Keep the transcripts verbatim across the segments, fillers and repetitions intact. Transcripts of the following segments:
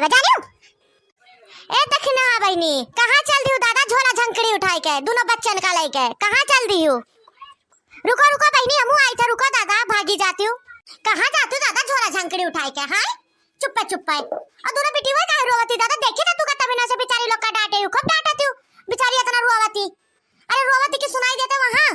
बजा लियो। ए दखिना बहिनी, कहाँ चल दिहू दादा झोला झंकड़ी उठाई के, दुनो बच्चन का लइके? कहाँ चल दिहू? रुको, रुको बहिनी, हमहू आई थे, रुको दादा, भागी जातिउ। कहाँ जातिउ दादा झोला झंकड़ी उठाई के, हाँ? चुप्पे, चुप्पे। अउर दुनो बिटिया काहे रोवती दादा? देखी ना तू का तबिना से बिचारी लोग का डांटे हूँ, खूब डांटतिउ। बिचारी इतना रोवती। अरे रोवत की सुनाई देते वहाँ।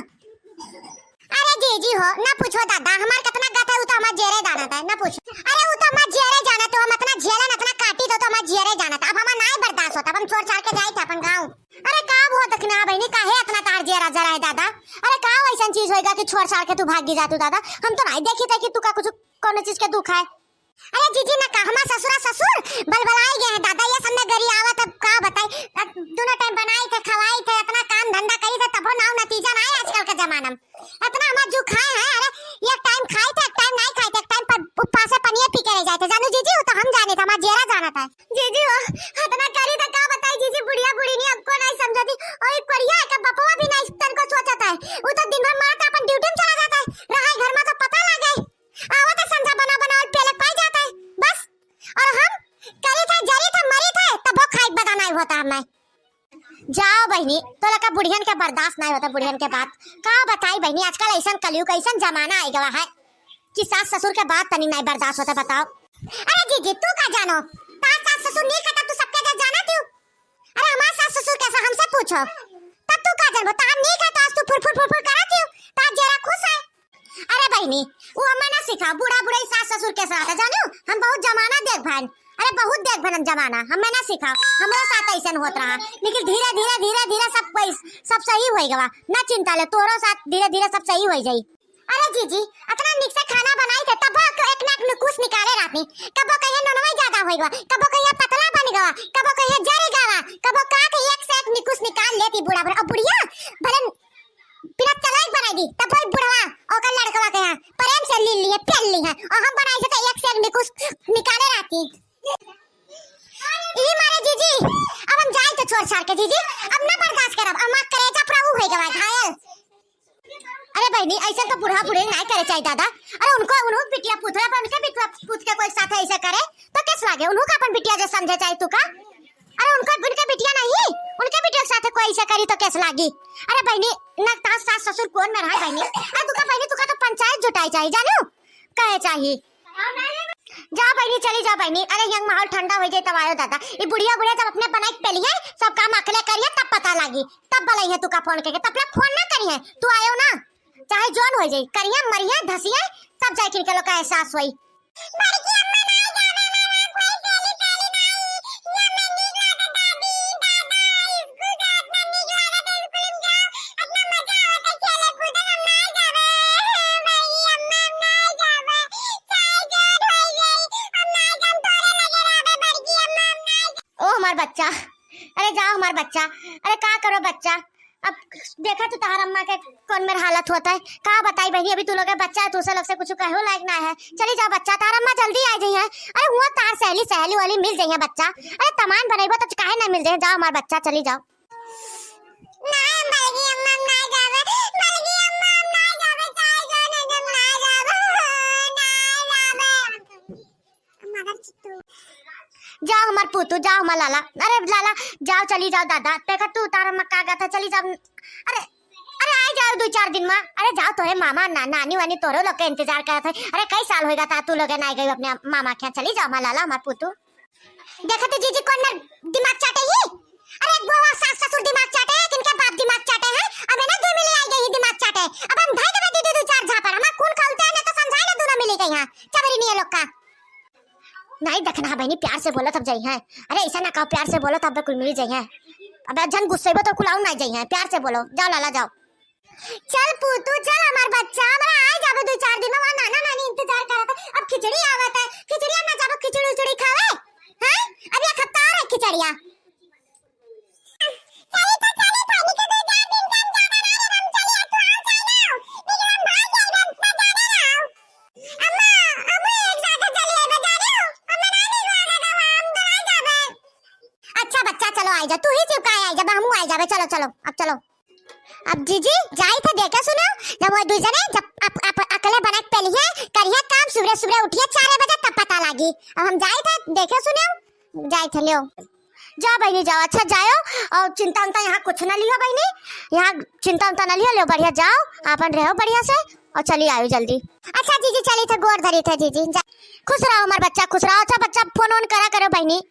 अरे जीजी हो, ना पूछो दादा, हमार कितना गत है, उ तो हमार जेरे जानत है, ना पूछो। अरे उ तो हमार जेरे जानत है, हम इतना झेलन, इतना काटी तो, तो हमार जेरे जानत है। अब हमार नाई बर्दाश्त होता, अब हम छोड़ छाड़ के जाई थे अपन गाँव। अरे का भो दखिना बहिनी, काहे इतना तार जेरा जरा है दादा? अरे का वैसन चीज होएगा कि छोड़ छाड़ के तू भागी जातू दादा? हम तो नाई देखी थे कि तू का कुछ कौनो चीज के दुख है। अरे जीजी ना का, हमार ससुरा ससुर बलबलाई गए हैं दादा, ये सब में गरी आवत, अब का बताई। अब दुनो टाइम बनाई थे, खवाई थे, इतना काम धंधा करी थे, तबो नाव नतीजा ना है आजकल के जमाना में। इतना हमार जू खाए हैं, अरे एक टाइम खाई थे, एक टाइम नहीं खाई थे, एक टाइम पर उपवासे पनिया पी के रह जाए थे। जानू जीजी, वो तो हम जाने थे, हमार जेरा जानत है। जीजी हो, इतना करी थे का बताई जीजी, बुढ़िया बूढ़ी नहीं अब को नहीं समझती। और एक करिया का बपवा भी नहीं तनको सोचत है, वो तो दिन भर मार के अपन ड्यूटी में चला जाता है, रहा घर में तो पता लगे। आवत है संझा बना बनावल पेलक पाई जात है, बस। और हम करी थे, जरी थे, मरी थे, तबो खाइक बदा नाई होता हमें। जाओ बहिनी, तोला का बुढ़ियन के बर्दाश्त नाई होता, बुढ़ियन के बात। का बताई बहिनी, आजकल ऐसन कलयुग, ऐसन जमाना आइ गवा है कि सास ससुर के बात तनी नाई बर्दाश्त होता, बताओ। अरे जीजी, तू का जानो, तार सास ससुर नहीं खाता, तू सबके जस जाना क्यों? अरे हमार सास ससुर कैसा, हमसे पूछो, तब तू का जानबो, तार नहीं खाता, आज तू फुर फुर फुर फुर करा क्यों, तार जेरा खुश है। अरे बहिनी, वो हमें ना सिखाओ, बूढ़ा बुढ़ई सास ससुर के साथ है, जानियो, हम बहुत जमाना देख भान, अरे बहुत देख भान हम जमाना, हमें ना सिखाओ, हमरे साथ ऐसन होत रहा, लेकिन धीरे धीरे धीरे धीरे सब कोई सब सही होई गवा, ना चिंता ले, तोहरो साथ धीरे धीरे सब सही होई जाई। अरे जीजी, इतना निक से खाना बनाई थे, तब एक ना एक नुकुस निकाले रहती, कबो कहिए नोनवा ज्यादा होई गवा, कबो कहिए पतला बन गवा, कबो कहिए जरी गवा, कबो का के एक से एक नुकुस निकाल लेती बूढ़ा बुढ़ा, और बुढ़िया भले बिना चलाइक बनाई दी, तब वही बुढ़वा ओकर लड़कवा के यहाँ प्रेम से ली लिए, पेल ली है, और हम बनाई से तो एक से एक निकुस निकाले रहती। ई मारे जीजी, अब हम जाई तो छोड़ छाड़ के जीजी, अब ना बर्दाश्त करब, अब हमार करेजा पूरा ऊ होई गवा घायल। अरे बहिनी, ऐसे तो बूढ़ा बूढ़ी नहीं करे चाहिए दादा। अरे उनको, उनको बिटिया पूत है, पर उनके बिटिया पूत के कोई साथ ऐसे करे तो कैसे लागे? उनको का अपन बिटिया जो समझे चाहिए तू का? अरे उनका, उनके बिटिया नहीं, उनके बिटिया के साथ कोई ऐसा करी तो कैसे लागी? अरे बहिनी, ना तार सास ससुर कौन में रहा बहिनी? अरे तुका बहिनी, तुका तो पंचायत जुटाई चाहिए, जानू? कहे चाहिए। जा बहिनी, चली जा बहिनी। अरे यंग माहौल ठंडा हो जाए तब आयो दादा। ये बुढ़िया बुढ़िया जब अपने बनाई के पेली है, सब काम अकेले करिए, तब पता लागी, तब बोलाई है तुका फोन करके, तब लोग फोन ना करी है, तू आयो ना, चाहे जोन हो जाए, करिए, मरिए, धसिए, सब जाए किनके लोग का एहसास होई। बड़की अम्मा ना जावे, हमार कोई सहेली सहेली नाही। या में नीक लागत दादी, दादा, स्कूल जात ना नीक लागत, स्कूल में जाओ, इतना मजा आवत है खेले कूदे, हम ना जावे। बड़की अम्मा, हम ना जावे, चाहे जोर होई गई, हम ना जाम, तोरे लगे रहबे, बड़की अम्मा, हम ना जावे। ओ हमार बच्चा, अरे जाओ हमार बच्चा, अरे का करो बच्चा, अब देखा तू तहार अम्मा के कौन मेर हालत होत है, का बताई बहिनी, अभी तू लोग के बच्चा है, तू से लोग से कुछ कहो लायक ना है। चली जाओ बच्चा, तहार अम्मा जल्दी आ जाई है। अरे हुआ तहार सहेली, सहेली वाली मिल जाई है बच्चा। अरे तमान बनइबो तो काहे ना मिल जाई, जाओ हमार बच्चा, चली जाओ। ना, बड़की अम्मा, हम ना जावे, बड़की अम्मा, हम ना जावे, चाहे जो नहीं, हम ना जावे, ना जावे। मगर चित्तू। जाओ हमार पूतू, जाओ हमार लाला। अरे लाला, जाओ, चली जाओ दादा। देखा तू उतार मक्का गया था, चली जाओ। अरे, अरे आई जाओ दो चार दिन में। अरे जाओ, तोरे मामा ना, नानी वानी तोरे लोग के इंतजार करत है। अरे कई साल होएगा था तू लोग ना गए अपने मामा के यहाँ। चली जाओ हमार लाला, हमार पूतू। देखा तो जीजी कौन मेर दिमाग चाटे ही। अरे एक बुआ सास ससुर दिमाग चाटे है, किनके बाप दिमाग चाटे है। अब है ना दो मिली आई गई ही दिमाग चाटे। अब हम धाई देवे दीदी दो चार झापड़। हमार खून खौलते है ना तो समझाए ना दोनों मिली गई हैं। चबरी नहीं है लोग का। नहीं देखना है बहनी, प्यार से बोलो तब जाई हैं। अरे ऐसा ना कहो, प्यार से बोलो तब कुल मिल जाई हैं। अब जन गुस्सेबो तो कुल आऊ ना जाई हैं, प्यार से बोलो। जाओ लाला जाओ। चल पूतू चल हमार बच्चा, हमरा आ जाबे दो चार दिन में, वहाँ नाना नानी इंतजार करत है। अब खिचड़ी आवत है, खिचड़िया में जाबो खिचड़ी उचड़ी खावे, हैं? अब एक हफ्ता और है खिचड़िया। चली तो चली, तनी के दो चार दिन से हम ज्यादा ना रहे, हम चली, अब तू आओ, चल आओ। लेकिन हम भाग जाइबे, इतना ज्यादा ना आओ। अम्मा, हमहू एक साथ चली आइबे, जा रही हो? अम्मा ना नहीं हुआ ना गवा, हम तो आ जाबे। अच्छा बच्चा, चलो आई जा, तू ही चुप काहे आई जा, हमहू आई जाबे, चलो, चलो, अब चलो। अब जीजी, जाई थे देखे सुने, जब वो दू जने, जब अप-, अप-, अकेले बनक पेली है, करिए काम, सुबह सुबह उठिए चार बजे, तब पता लागी। अब हम जाई थे देखे सुने, जाइत है, लियो। जा बहिनी, जाओ, अच्छा जाओ, और चिंता उंता यहाँ कुछ ना लियो बहिनी, यहाँ चिंता उंता ना लियो, लियो बढ़िया जाओ, आपन रहो बढ़िया से, और चली आयो जल्दी। अच्छा जीजी, चली थे, गोर धरी थे जीजी, जा। खुश रहो हमार बच्चा, खुश रहो। अच्छा बच्चा, फोन वोन करा करो बहिनी।